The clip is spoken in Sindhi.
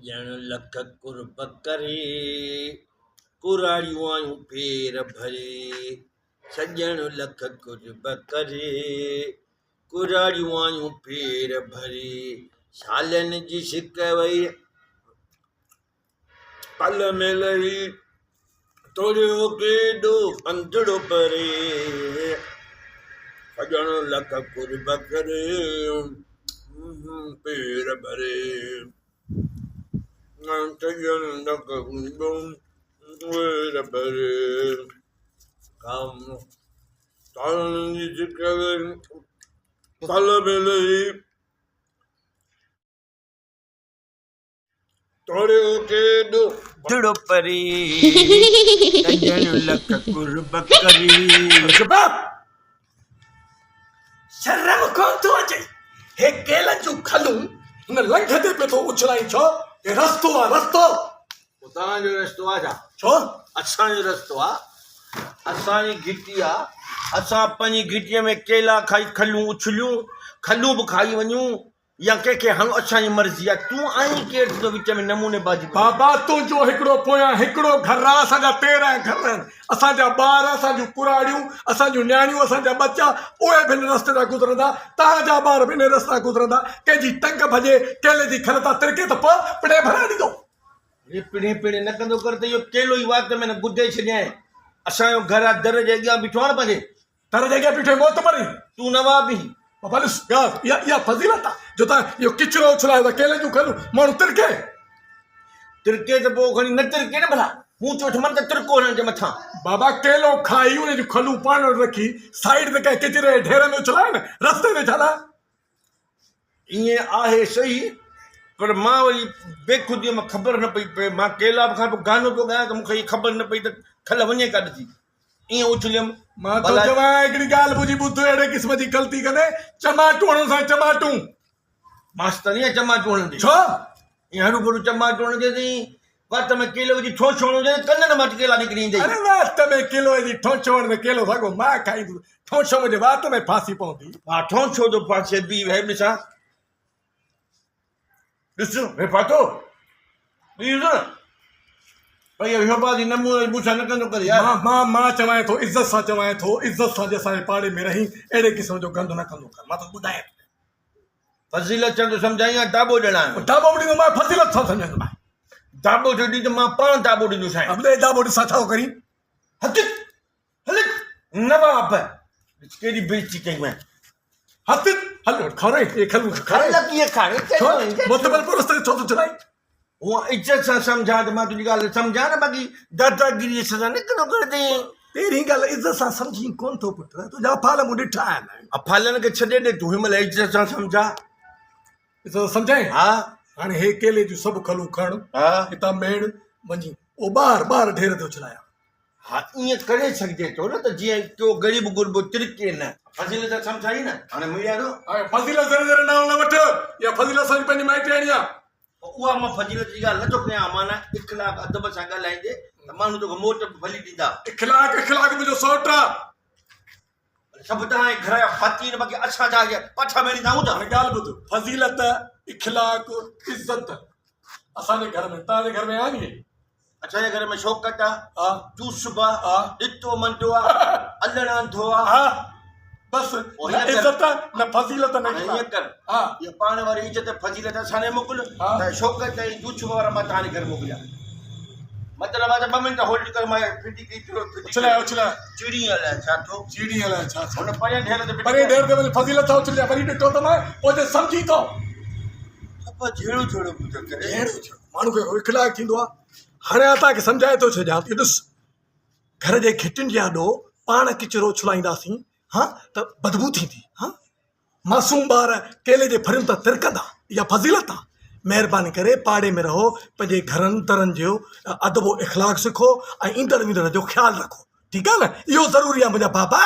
سڄڻ لک قرب ڪري، ڪراڙيون آيون پير ڀري. سڄڻ لک قرب ڪري، ڪراڙيون آيون پير ڀري. سالن جي سڪ وئي پل ۾ لهي، توڙيو ڪيڏو پنڌڙو پري. سڄڻ لک قرب ڪري، پير ڀري. سڄڻ لک پير ڀري. سالن جي سڪ وئي پل ۾ لهي. توڙيو ڪيڏو دڙو پري، سڄڻ لک قرب ڪري. شرم ڪونه ٿو اچئي، هي ڪيلن جون کلون هن لنگهه تي پيو ٿو اڇلائين ڇو؟ هي رستو آ رستو. پوء توهان جو رستو آ ڇا؟ ڇو؟ اسان جو رستو آ، اسان جي گهٽي آ، اسان پنهنجي گهٽيء ۾ ڪيلا کائي کلون اڇليون، کلون به کائي وڃون، يا ڪنهن کي هڻ اسان جي مرضي آ تون آهين ڪير ٿيندو وچ ۾ نموني بازي ٻڌي. بابا تنهنجو هڪڙو پويان هڪڙو گهر آ اسان جا 13 گهر آهن اسان جا ٻار اسان جون ڪراڙيون اسان جون نياڻيون اسان جا ٻچا اهي به هن رستي تان گذرندا توهان جا ٻار به انهي رستي تان گذرندا ڪنهن جي ٽنگ ڀڄي ڪيلي جي کل تان ترڪي ته پوء پڙي ڀرائي ڏيندو. هي پڙي پڙي نه ڪندو ڪر ته اهو ڪيلو ئي وات ۾ نه گدي ڇڏيائين اسان جو گهر آ در جي اڳيان بيٺو آ نه پنهنجي. در جي اڳيان بيٺو موت مري. تون نواب آهين. بابا ڏس ڳالهه اها اها فضيلت آ جو تان اهو ڪچرو اڇلايو ٿا ڪيلي جون کلون ماڻهو ترڪي. ترڪي ته پوء کڻي نه ترڪي نه ڀلا مون چيو اٿم ته ترڪو هنن جي مٿان. بابا ڪيلو کائي ان جون کلون پاڻ وٽ رکي سائيڊ تي ڪنهن ڪچري جي ڍير ۾ اڇلائي نه رستي تي ڇا لاء. ائين آهي صحيح پر مان وري بيخوديء مان خبر نه پئي پئي مان ڪيلا به کان پوء گانو پيو ڳايان ته مون کي خبر نه پئي ته کل وڃي ڪاڏي ٿي. ائين اڇليم. مان ٿو چوان هڪڙي ڳالهه منهنجي ٻڌ اهڙي قسم جي غلطي ڪندي چماٽون هڻو سائين چماٽون. ماستر ائين چماٽون هڻندي. ڇو؟ ائين هروڀرو چماٽون هڻندي ته ائين وات ۾ ڪيلو وجهي ٺونشو هڻندي ته ڪنن مان ڪيلا نڪري ايندئي. اري وات ۾ ڪيلو وجهي ٺونشو هڻندي ڪيلو ساڳو مان کائيندس ٺونشو منهنجي وات ۾ ڦاسي پوندي. ها ٺونشو ٿو ڦاسي بيهه ويهه ڏسان. ڏس هي ڦاٿو ڏس نه ڀئي اهو بازي نموني مون سان نه ڪندو ڪر يار. مان مان مان چوانء ٿو عزت سان چوانء ٿو عزت سان جي اسان جي پاڙي ۾ رهين اهڙي قسم جو گند نه ڪندو ڪر مان توکي ٻڌايان ٿو. فضيلت سان ٿو سمجهائين يا داٻو ڏيڻ آيو. داٻو به ڏيندومانء فضيلت سان سمجهائيندومانء. داٻو ٿو ڏين ته مان پاڻ داٻو ڏيندوسانء. ها ٻڌاء داٻو ڏسان ڇا ٿو ڪرين. هت هل نواب ڏس ڪيڏي بيعزتي ڪئي مين. هت هل کاري اي کل کاري. کل ڪيئن کاري ڇو مطلب پوء رستي تي ڇو ٿو چلائين. هونء عزت سان سمجهان ته مان تنهنجي ڳالهه سمجهان نه باقي داداگيري سان نه ڪندو ڪر تين. پهرين ڳالهه عزت سان سمجهين ڪونه ٿو پٽ تنهنجا افعال مون ڏٺا آهن. افعالن کي ڇڏي ڏي تون هن مهل عزت سان سمجهان. عزت سان سمجهائين؟ ها. هاڻي هي ڪيلي جون سڀ کلون کڻ ها. هتان ميڙ وڃي او ٻاهر ٻاهر ڍير تي اڇلايان. ها ائين ڪري سگهجي ٿو نه ته جيئن ڪو غريب غربو ترڪي نه. فضيلت سمجهائي نه هاڻي مليا ٿو. هاڻي فضيلت ذري ذري نالو نه وٺ اها فضيلت اسان جي پنهنجي مائٽياڻي آ. اها مان فضيلت جي ڳالهه نه ٿو ڪيان معنيٰ اخلاق ادب سان ڳالهائيندي ته ماڻهو توکي موٽ به ڀلي ڏيندا. اخلاق اخلاق منهنجو سئوٽ آ. سڀ توهان جي گهر جا ڀاتي آهن باقي اسان ڇا پاٺا ميڙيندا آهيون ڇا. هاڻي ڳالهه ٻڌ فضيلت اخلاق عزت اسان جي گهر ۾ توهان جي گهر ۾ آهن اهي؟ اسان جي گهر ۾ شوڪت آ، ها. يوسف آ، ها. ڏتو منڊو آ، الڙ انڌو آ. ها بس پوء نه هيئن ڪر. عزت نه فضيلت نه هاڻي اخلاق. هيئن ڪر. ها. اها پاڻ واري عزت فضيلت اسان ڏي موڪل ها. ته شوڪت ۽ يوسف وارا مان توهان جي گهر موڪليان. مطلب آ ته ٻه منٽ هولڊ ڪر مان ڦٽي ڪئي ٿو ڦٽي اڇلاء اڇلاء. چڙي الائي ڇا ٿو. چڙي الائي ڇا ٿو. هن پرين ڍير تي پرين ڍير تي وڃي فضيلت سان اڇلجان وري ڏٺو ته مان پوء جي سمجهين ٿو. صفا جهيڙو جهيڙو پيو ٿو ڪري. جهيڙو جهيڙو ماڻهو کي اخلاق ٿيندو آ. هاڻي آء توهان کي سمجهائي ٿو ڇڏيان ته ڏس گهر جي گهٽين جي آڏو پاڻ ڪچرو اڇلائينداسين ها ته بدبو ٿيندي ها معصوم ٻار ڪيلي جي ڦرين تان ترڪندا اها فضيلت آ مهرباني ڪري پاڙي ۾ رهو پنهنجي گهرن درن جو ادب و اخلاق سکو ۽ ايندڙ ويندڙ جو خيال رکو ٺيڪ آ نه اهو ضروري آ منهنجا بابا.